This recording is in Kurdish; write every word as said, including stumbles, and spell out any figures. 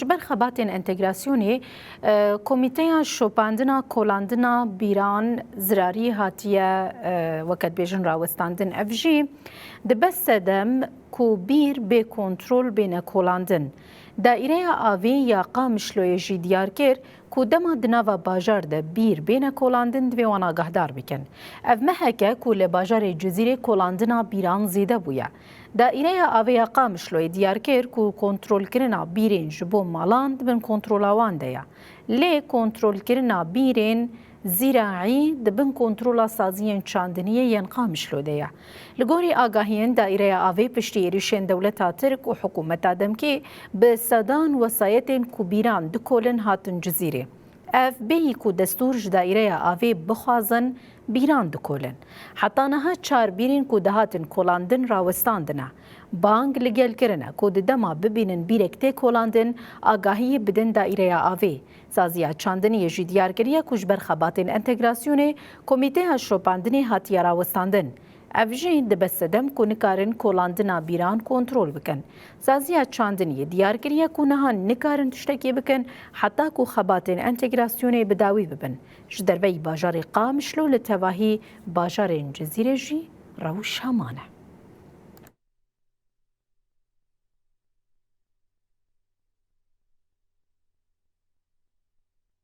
Ji ber xebatên entegrasyonê, e, Komîteya Şopandina Kolandina Bîran Zirarî hatiye, e, weke dibêjin, rawestandin. Ev jî dibe sedem ku bîr bê kontrol bêne kolandin. Daîreya Avê ya Qamişloyê jî diyar kir ku dema di nava bajar de bîr bêne kolandin, divê wan agahdar bikin. Ev mehek e ku li bajarê Cizîrê kolandina bîran zêde bûye. Daîreya Avê ya Qamişloyê diyar kir ku kontrolkirina bîrên ji bo malan di bin kontrola wan de ye. Lê kontrolkirina bîrên zîraî di bin kontrola saziyên çandiniyê yên Qamişlo de ye. Li gorî agahiyên Daîreya Avê, piştî êrîşên dewleta Tirk û hikûmeta demkî, bi sedan wesayetên ku bîran dikolin hatin Cizîrê. Ev bêyî ku destûr ji Daîreya Avê bixwazin, bîran dikolin. Heta niha çar bîrên ku dihatin kolandin rawestandine. Bang li gel kirine ku di dema bibînin bîrek tê kolandin, agahiyê bidin Daîreya Avê. Saziya Çandiniyê jî diyar kiriye ku ji ber xebatên entegrasyonê Komîteya Şopandinê hatiye rawestandin. Ev jî dibe sedem ku nikarin kolandina bîran kontrol bikin. Saziya Çandiniyê diyar kiriye ku niha nikarin tiştekê bikin heta ku xebatên entegrasyonê bi dawî bibin. Ji derveyî bajarê Qamişlo li tevahî bajarên Cizîrê jî rewşa mane.